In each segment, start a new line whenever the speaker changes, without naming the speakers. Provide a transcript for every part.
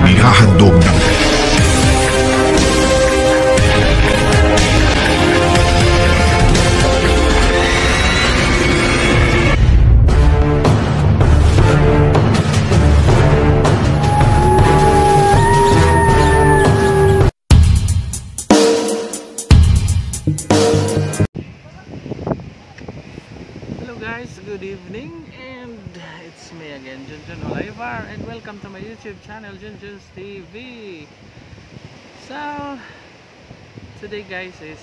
Inihahandog ng
Hello guys, good evening, and it's me again, Junjun Olaivar, and welcome to my YouTube channel, Junjun's TV. So, today guys is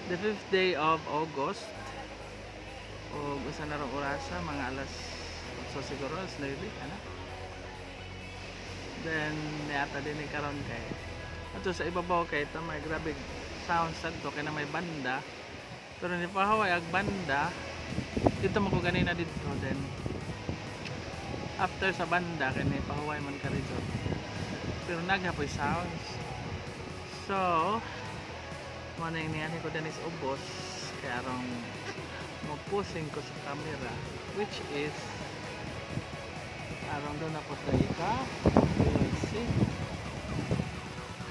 the 5th day of August. O usa na rong orasa, mga alas 8 siguro, alas 9, ano? Then, niata din ni karon kay ato sa ibabaw kay ito may grabe sound sad to, kay na may banda. Pero ni pahaway ag banda dito mo ko ganina dito, then after sa banda kay ni pahuway man ka resort, pero naghapoy sounds. So mo na yung niyan ko danis ubos kay arong mo posing ko sa camera, which is arong doon na po sa ika. Let's see,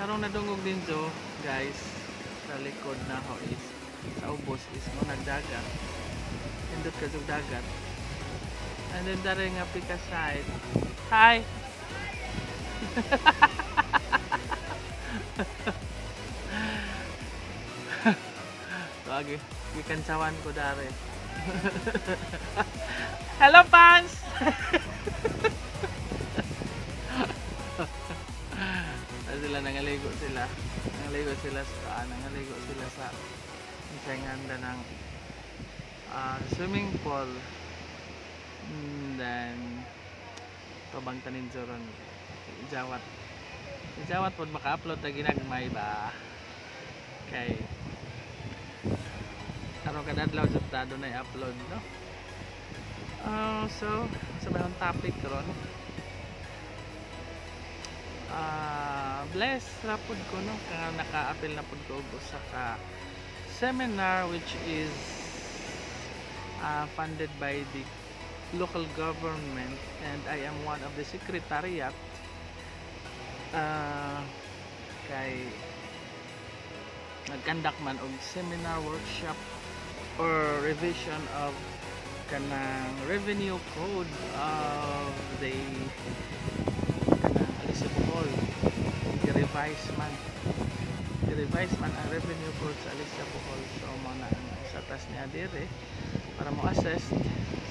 karong nadungog din so guys sa likod na ho is sa ubos is mo nagdagat, indot ka sa dagat, and then dare nga pika side. Hi. Lagi gikansawan ko dare. Hello fans. Sila nangaligo sila, nangaligo sila sa handa ng swimming pool. And then tobang tanin zoron ijawat ijawat pod maka-upload ta ginagmay ba kay aron kada adlaw jud ta dunay upload, no? So sa bayong topic karon, bless ra pod ko, no, kaya naka-apil na pod ko og usa ka seminar which is funded by the local government, and I am one of the secretariat. Kay nagkandak man og seminar, workshop or revision of kanang revenue code of the kanang Alicia Bohol. I-revise man, i-revise man ang revenue code sa Alicia Bohol. So mo na ang sa taas niya dire para mo assess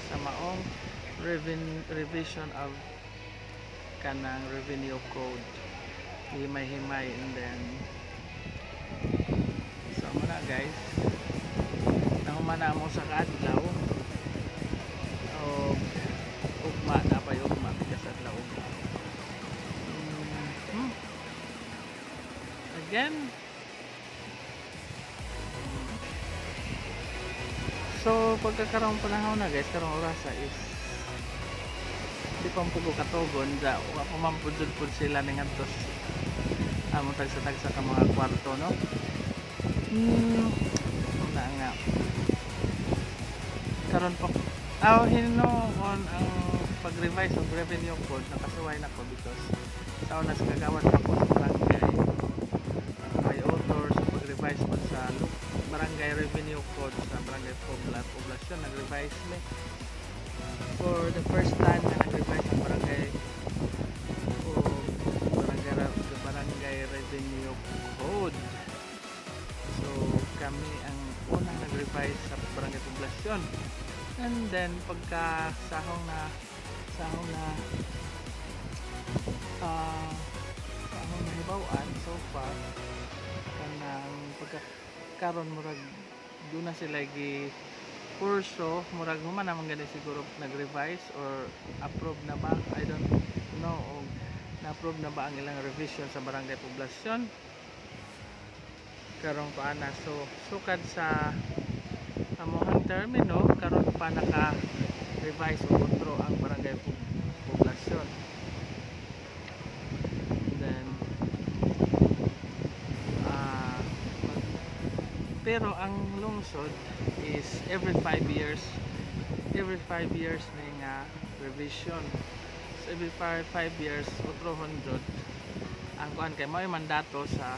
sa maong revision of kanang revenue code, himay-himay. And then so mo na guys, nahuman na mo sa kaadlaw og ugma na pa, ugma bigas adlaw ugma. Again, so pagkakarong panahon na guys, karong orasa is di pa po katugon da, wa pa man pud jud pud sila ning adto among tagsa-tagsa ka mga kwarto, no? Na nga karon pa aw hinuon ang pag-revise og revenue code, nakasuway na ko because sa una sa kagawad pa ko sa barangay may author sa pag-revise po sa barangay revenue code sa barangay Poblacion. Nag-revise me for the first time na nag-revise ang barangay o barangay revenue code. So kami ang unang nag-revise sa barangay Poblacion. And then pagka sahong na hibaw-an so far kanang pagka karon murag doon na sila gi kurso, murag human naman gani siguro nag-revise or approve na ba, I don't know o na-approve na ba ang ilang revision sa barangay Poblacion karong paana. So sukad sa amuhang termino karon pa naka-revise og otro ang barangay Poblacion. Then pero ang lungsod is every 5 years, every 5 years may nga revision. So every 5 years utrohon jud ang kuan kay mao'y mandato sa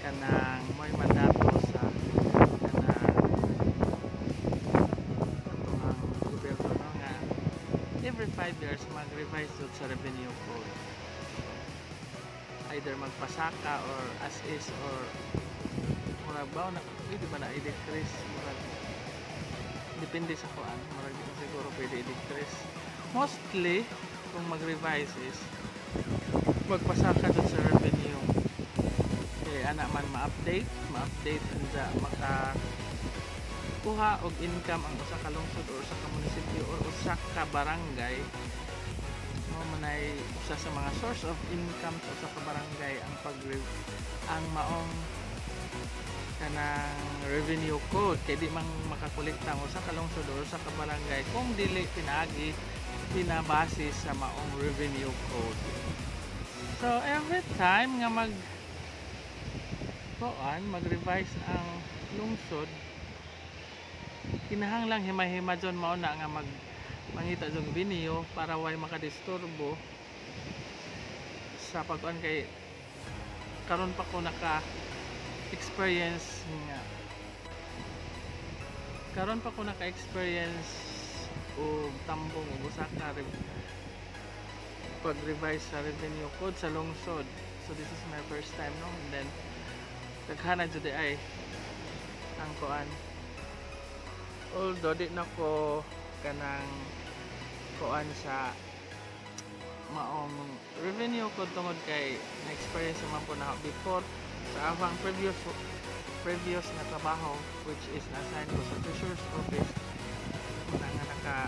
kanang, mao'y mandato sa kanang atoang gobyerno, no, nga every 5 years mag-revise jud sa revenue code, either magpasaka or as is or murag ba na pwede ba na i-decrease. Murag depende sa kuan, murag di na siguro pwede i-decrease. Mostly kung mag-revise is magpasaka jud sa revenue kay ana man ma-update anja maka kuha og income ang usa ka lungsod or usa ka munisipyo or usa ka barangay. Mao man ay usa sa mga source of income sa usa ka barangay ang pag ang maong kanang revenue code kay di man makakolekta ang usa ka lungsod or usa ka barangay kung dili pinaagi, pinabase sa maong revenue code. So every time nga mag kuan, mag-revise ang lungsod, kinahanglang himay-hima jud. Mao na nga mag mangita jud venue para way makadisturbo sa pagkuan kay karon pa ko naka experience nga, karon pa ko naka-experience og tambong og usa ka pag-revise sa revenue code sa lungsod. So this is my first time, no? And then daghana jud ay ang kuan, although di na ko kanang kuan sa maong revenue code tungod kay na-experience naman po na before sa akong previous previous nga trabaho, which is na-assign ko sa treasurer's office na nga naka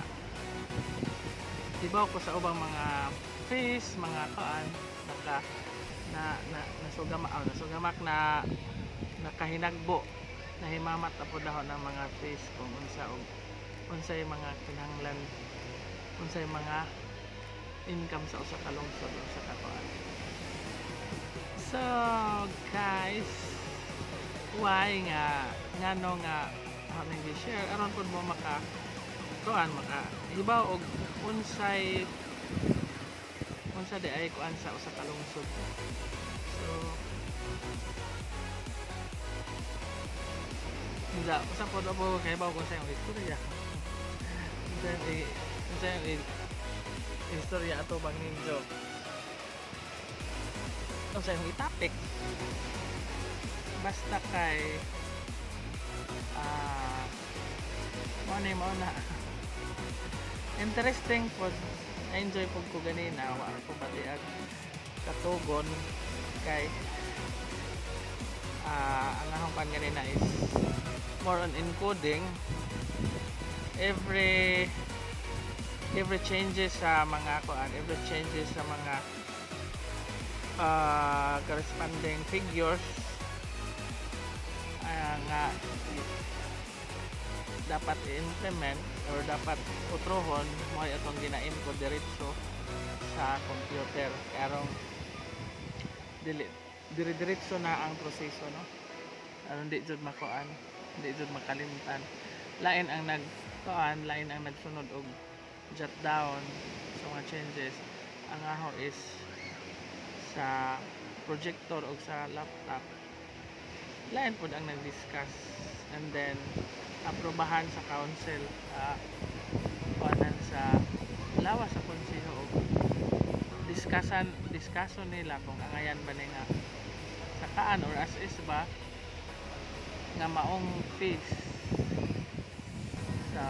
ibaw ko sa ubang mga fees, mga kuan, naka na na nasugamak, oh, nasugamak na nakahinagbo, nahimamat na po dahon ng mga fees kung unsa og unsay mga kinahanglan, unsay mga income sa usa ka lungsod o usa ka kuan. So guys, why nga ngano nga ako nang gi-share aron pud mo maka kuan, maka hibaw og unsay unsa di ay kuan sa usa ka lungsod. So unsa usa pod ako kahibaw kung sa yung istorya, unsa yung istorya ato bang ninyo, unsa yung i-topic, basta kay mao na, mao na interesting pod. Na-enjoy pod ko ganina, wa ko batiag katugon kay ang akong kan ganina is more on encoding every changes sa mga kuan, every changes sa mga corresponding figures nga dapat i-implement or dapat utrohon mo ay atong gina-encode diretso sa computer karong dili dire-diretso na ang proseso, no, aron di jud makuan, di jud makalimtan. Lain ang nag kuan, lain ang nagsunod og jot down sa mga changes. Ang aho is sa projector o sa laptop. Lain pod ang nag-discuss and then aprobahan sa council, kuanan sa lawas sa konseho og discussion, discussion nila kung angayan ba ni nga sakaan or as is ba nga maong fees. So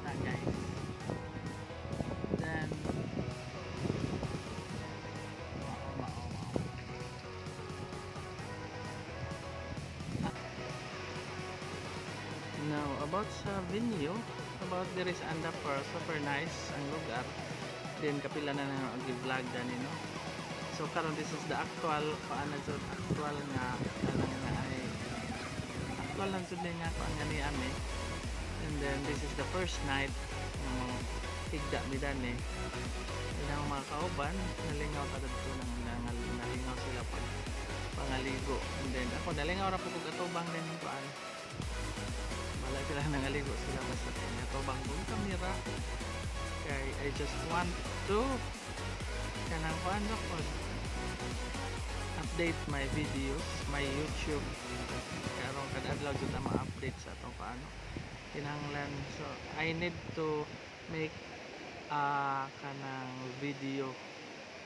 na guys, then mao mao mao. Now, about sa venue, about there is Andapur, super nice ang lugar. Then kapila na na vlog dani, no. So karon this is the actual kuan na jud, actual nga kanang nga ay actual lang jud ni nga kuan nga ni ami. And then this is the first night nga mo higda mi dani. Ilang mga kauban nalingaw ta dadto nang nalingaw sila pag pangaligo. And then ako nalingaw ra pud kog atubang din kuan. Wala sila nangaligo sila, basta kay atubang kog kamera. Kay I just want to kanang kuan ra pod, update my videos, my YouTube. Karon kada adlaw jud na ma-update sa atong paano kinahanglan. So I need to make kanang video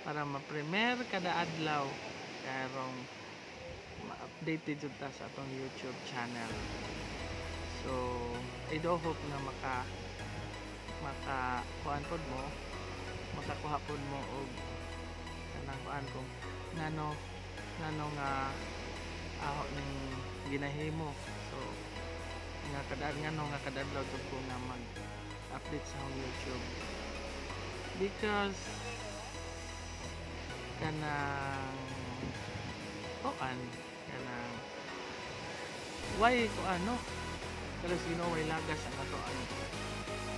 para ma-premiere kada adlaw karong ma-update jud ta sa atong YouTube channel. So I do hope na maka kuan pod mo, makakuha pod mo og kanang kuan kung ngano nga aho ning ginahimo. So nga kada ngano nga kada adlaw jud ko nga mag update sa akong YouTube, because kanang kuan, kanang why ko ano pero sino way lagas ang ato ang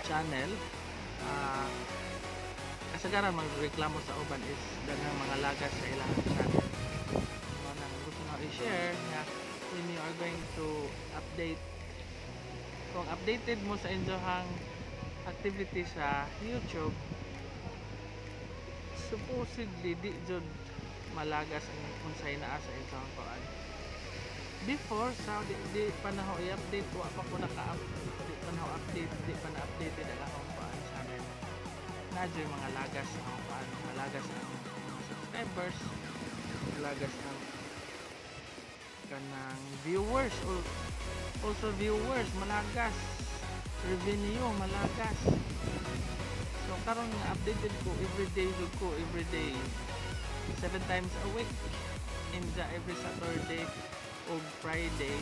channel. Kasagaran magreklamo sa uban is daghang mga lagas sa ilang channel. Mao nang gusto na i-share nga when you are going to update, kung updated mo sa inyong activity sa YouTube, supposedly di jud malagas ang unsay naa sa inyong kuan. Before sa di pa na ho i-update, wa pa ko naka di pa na ho update, di pa na updated ang akong kuan channel, na jud mga lagas ang kuan, malagas ang mga subscribers, malagas ang kanang viewers or also viewers, malagas revenue, malagas. So karon nga updated ko everyday jud ko, everyday, seven times a week, in the every Saturday ug Friday,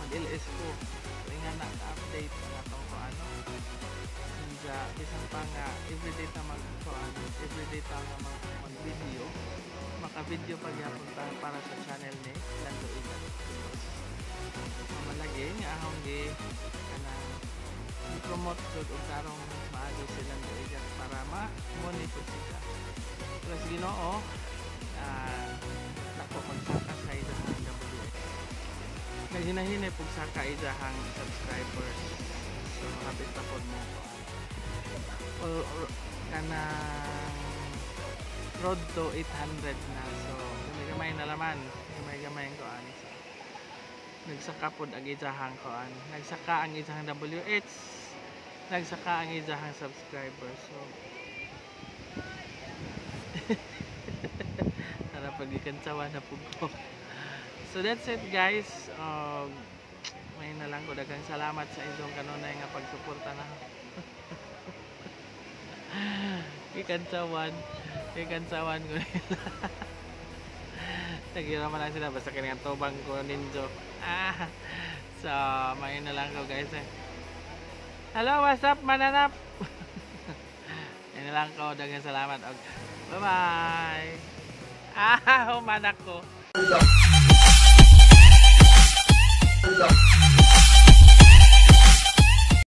mag-LS ko. So nga na update ang atong kuan ano. Inja bisan pa nga everyday ta mag kuan, everyday ta nga mag video, maka-video pa gyapon ta para sa channel ni Lando Igat, because mamalagi nga akong gi kanang i-promote jud og tarong maayo si Lando Igat para ma-money pud sila. Pero sa Ginoo, nako magsaka sa ilahang WA, naghinahinay pug saka ilahang subscribers. So hapit pa pod mo or kanang road to 800 na. So gamay-gamay na laman, gamay-gamay ang kuan. So nagsaka pod ang ijahang kuan, nagsaka ang ijahang WH, nagsaka ang ijahang subscribers. So tara, pagikantsawa na pug ko. So that's it, guys. May na lang ko, daghang salamat sa inyong kanunay nga pagsuporta na. Gikantsawan, gikantsawan ko nila. Nagira man lang sila basta kini ang tubang ko ninjo. Ah, so may na lang ko, guys, eh. Hello, what's up, mananap? Yan na lang ko, daghang salamat og bye bye. Ah, humanak ko.